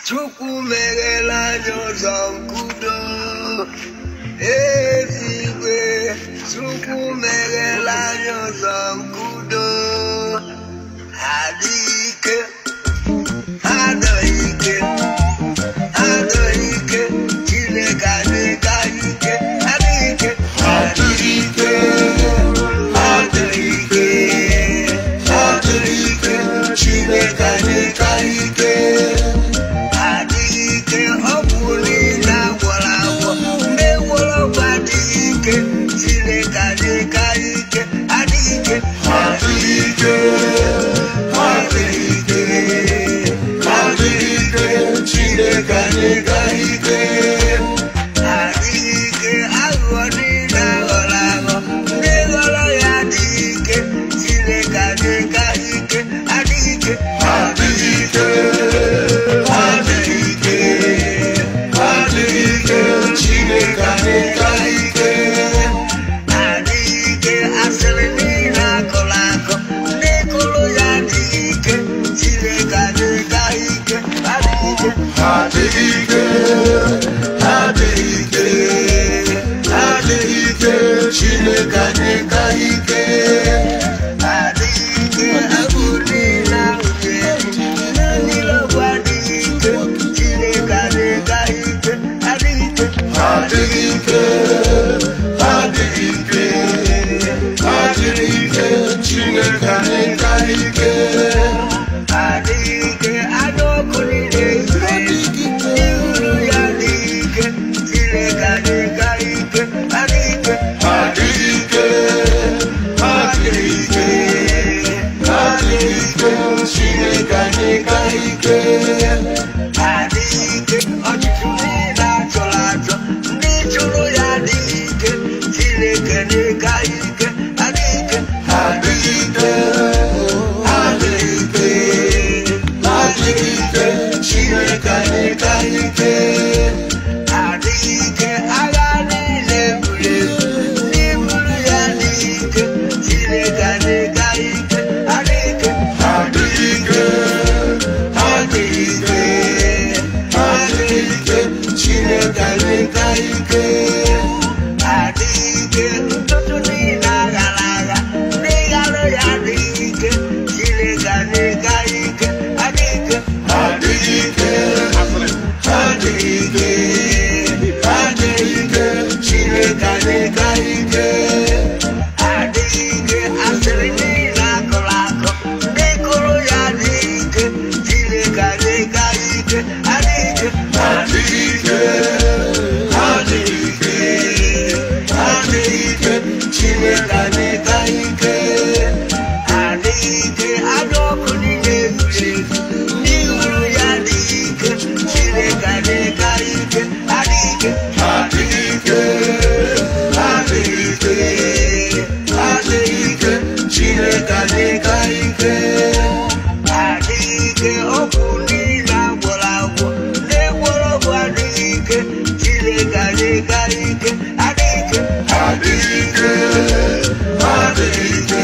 Chukwu meghela anyị ụzọ nkudo. Ezigwe, Chukwu meghela anyị ụzọ nkudo. Adịghị ike, adịghị ike, adịghị ike, Chineke adịghị anyị ike, adịghị ike, adịghị ike, adịghị ike, adịghị ike, Chineke adịghị anyị ike. Adịghị ike, ọgwụ niile agwọrọ agwọ, ndị gwọrọ ọgwụ adịghị ike, Chineke adịghị anyị ike, adịghị ike, adịghị ike, adịghị ike, adịghị ike, Chineke adịghị anyị ike. Adịghị ike, aghụghọ niile aghọrọ aghọ, ndị ghọrọ ya adịghị ike, Chineke adịghị anyị ike, adịghị ike, adịghị ike, adịghị ike, adịghị ike, Chineke adịghị anyị ike. Adịghị ike, asịrị niile akụrụ akụ, ndị kụrụ ya adịghị ike, Chineke adịghị anyị ike, adịghị ike, Adịghị ike, adịghị ike, adịghị ike, Chineke adịghị anyị ike. Adịghị ike, abụ niile ahụ ga-eji, ndị niile ọgwụ adịghị ike, Chineke adịghị anyị ike, adịghị ike, Adịghị ike, adịghị ike, adịghị ike, Chineke adịghị anyị ike. Adịghị ike, anụ ọkụ niile zuru ezu, ndị hụrụ ya adịghị ike, Chineke adịghị anyị ike, adịghị ike, Adịghị ike, adịghị ike, adịghị ike, Chineke adịghị anyị ike. Adịghị ike, ọchịchị niile achọrọ achọ, ndị chụrụ ya adịghị ike, Chineke adịghị anyị ike, adịghị ike, Adịghị ike, adịghị ike, adịghị ike, Chineke adịghị anyị ike. Adịghị ike, agha niile buru ebu, ndị buru ya adịghị ike, Chineke adịghị anyị ike, adịghị ike, Adịghị ike, adịghị ike, adịghị ike, Chineke adịghị anyị ike. Adịghị ike, ntụtụ niile aghara agha, ndị ghara ya adịghị ike, Chineke adịghị anyị ike, adịghị ike, Adịghị ike, adịghị ike, adịghị ike, Chineke adịghị anyị ike. Adịghị ike, asịrị niile akụrụ akụ, ndị kụrụ ya adịghị ike, Chineke adịghị anyị ike, adịghị ike, Adịghị ike, adịghị ike, adịghị ike, Chineke adịghị anyị ike. Adịghị ike, anụ ọkụ niile zuru ezu, ndị hụrụ ya adịghị ike, Chineke adịghị anyị ike, adịghị ike, Adịghị ike, adịghị ike, adịghị ike, Chineke adịghị anyị ike. Adịghị ike, ọgwụ niile agwọrọ agwọ, ndị gwọrọ ọgwụ adịghị ike, Chineke adịghị anyị ike, adịghị ike, Adịghị ike, adịghị ike,